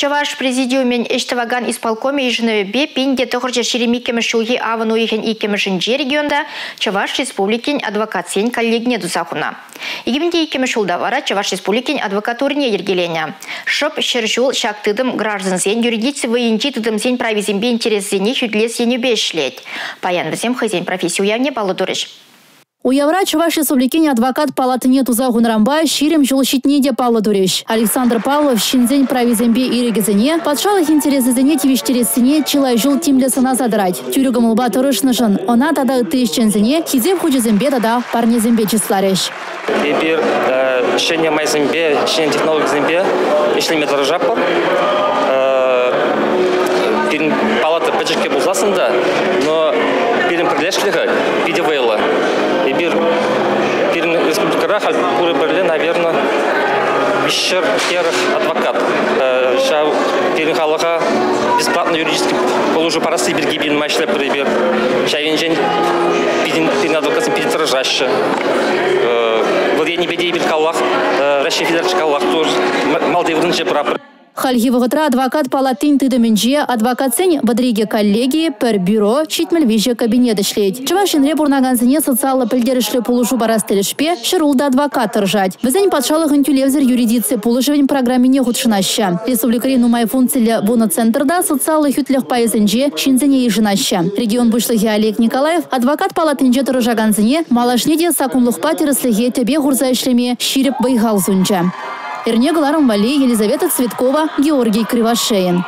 Чӑваш президиумӗн ӗҫ тӑвакан исполкомӗ йышӑнӑвӗпе 1922 ҫулхи авӑн уйӑхӗн 2-мӗшӗнче регионта Чӑваш Республикин адвокатсен коллегине туса хунӑ. 2002 ҫулта вара Чӑваш Республикин адвокатурине йӗркеленӗ. Шӑп 100 ҫул ҫак тытӑм граждансен юридици вӑйӗнчи тытӑмсен прависемпе интересӗсене хӳтӗлес енӗпе ӗҫлет. Паян вӗсем хӑйсен професси уявне паллӑ турӗҫ. Уявра Чӑваш Республикин адвокат палатине туса хунӑранпа 20 ҫул ҫитни те паллӑ турӗҫ. Александр Павлов ҫынсен прависемпе ирӗкӗсене, патшалӑх интересӗсене тивӗҫтерессине чылай ҫул тимлӗ сӑнаса тӑрать. Тӳрӗ кӑмӑлпа тӑрӑшнӑшӑн ӑна тата ытти ӗҫченсене хисеп хучӗсемпе тата парнесемпе чысларӗҫ. Эпир ҫӗнӗ майсемпе, ҫӗнӗ технологисемпе ӗҫлеме тӑрӑшатпӑр. Пирӗн палата пӗчӗккӗ пулсассӑн та, но пирӗн пӗрлешлӗхӗ питӗ вӑйлӑ. Эпир пирӗн республикӑра халь пурӗ пӗрле, наверное, 300 хӗрӗх адвокат. Ҫав пирӗн халӑха бесплатно юридический пулӑшу парасси пирки пирӗн нумай ӗҫлетпӗр эпир. Ҫав енчен пирӗн адвокатсем питӗ тӑрӑшаҫҫӗ. Вӑл енӗпе те эпир каллах Раҫҫей Федераци каллах малти вырӑнче пыратпӑр. Хальхи вӑхӑтра адвокат палатин тытӑмӗнче адвокатсен 32 коллегийӗ, пӗр бюро, 73 кабинет ӗҫлет. Чӑваш Енре пурӑнакансене социаллӑ пӗлтерӗшлӗ пулӑшу парас тӗлӗшпе 106 адвокат тӑрӑшать. Вӗсен патшалӑхӑн тӳлевсӗр юридици пулӑшӑвӗн программине хутшӑнаҫҫӗ. Республикӑри нумай функциллӗ вунӑ центрта социаллӑ хӳтлӗх пайӗсенче ҫынсене йышӑнаҫҫӗ. Регион пуҫлӑхӗ Олег Николаев адвокат палатинче тӑрӑшакансене малашне те саккунлӑхпа тӗрӗслӗхе тӗпе хурса ӗҫлеме ҫирӗп вӑй-хал сунчӗ. Эрне кӑларӑм валли Елизавета Цветкова, Георгий Кривошеин.